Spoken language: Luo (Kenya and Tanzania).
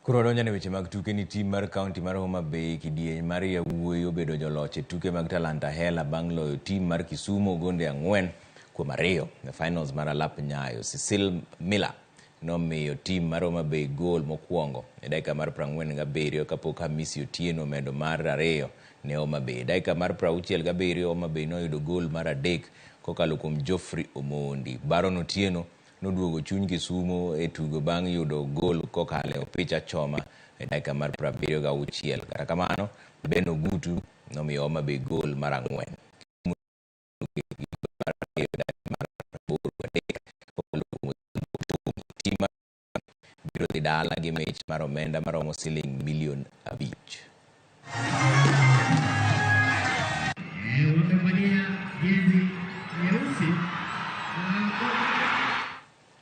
Koro wadonjo e weche mag tuke ni tim mar kaunti mar Homa Bay kidieny mar yawuoyi obedo joloch e tuke mag Talanta Hela bang' loyo tim mar Kisumu gonde 4-2 e finals mar alap Nyayo. Cecil Miller nomiyo tim mar Homa Bay gol mokwongo e dakika mar 47 kapok Hamisi Otieno omedo mar ariyo ne Homa Bay. Dakika mar 67 Homa Bay noyudo gol mar adek kokalo kuom Geoffrey Omondi. Baron Otieno noduogo chuny Kisumu e tugo bang' yudo gol kokalo e opich achoma e dakika mar 76. Kata kamano, Ben Ogutu nomiyo Homa Bay gol mar ang'wen. Kisumu mar ariyo e dakika mar 83 kokalo kuom tim biro dhi dala gi mich mar omenda maromo siling milion 5.